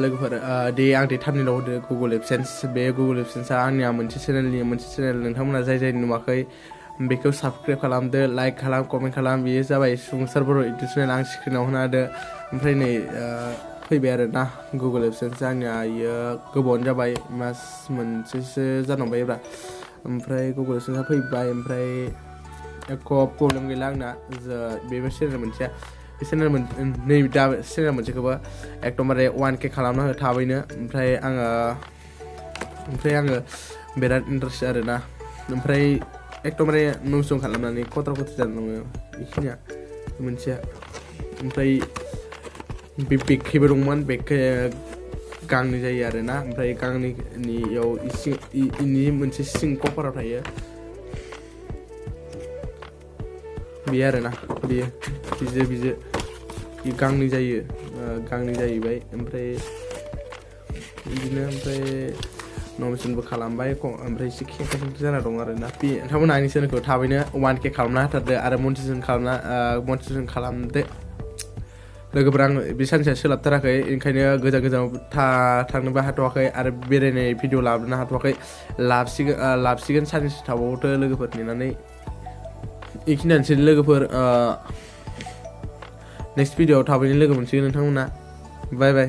लोगोफोर दे आं दे थामनेलाव होदो गुगल एडसेन्स बे गुगल एडसेन्सआ आंनिया मोनसे चेनेल नोंथांमोना जाय नुवाखै बेखौ साबसक्राइब खालामदो लाइक खालाम कमेन्ट खालाम बेयो जाबाय सुबुंसार बर' इउटुब चेनेल आं स्क्रिनाव होना होदो ओमफ्राय नै फैबाय आरो ना गुगल एडसेन्सआ आंनिया इयो गोबावानो जाबाय मास मोनसेसो जानांबायब्रा ओमफ्राय गुगल एडसेन्सआ फैबाय ओमफ्राय एख' प्रब्लेम गैला आंना बे चेनेल मोनसेया बे चेनेल नै दा चेनेल मोनसेखौबो एकदमबारे 1K खालामना हो थाबैनो ओमफ्राय आङो बिराद इन्टारेस्ट आरोना ओमफ्राय एकदमबारे नंसं खालामनानै खथ्रा खथ्रि जानो दङ बेखिनिया मोनसेया ओमफ्राय बे बेगखैबो दंमोन बेगखै गांनै जायो आरोना ओमफ्राय गांनैनियाव इनि मोनसे सिं कभाराव थायो बेयो आरोना बेयो बिजो गांनै जायो गांनै जाहैबाय ओमफ्राय बिदिनो ओमफ्राय नमिनेसनबो खालामबाय ओमफ्य एसे खेंख्रा जाना दं आरोना नोंथांमोना आंनि चेनेलखौ थाबैनो 1K खालामना होथारदो आरो मनिटाइजेसन खालामदो लोगोफोर आं बे सानसेया सोलाबथाराखै ओंखायनो गोजानाव थांनोबो हाथ'वाखै आरो बेरायनाय भिडिअ लाबोनो हाथ'वाखै लाबसिगोन साननैसो थाबावथो लोगोफोर नेनानै बेखिनियानोसै लोगोफोर नेक्स्ट भिडिअआव थाबैनो लोगो मोनसिगोन नोंथांमोना बाय बाय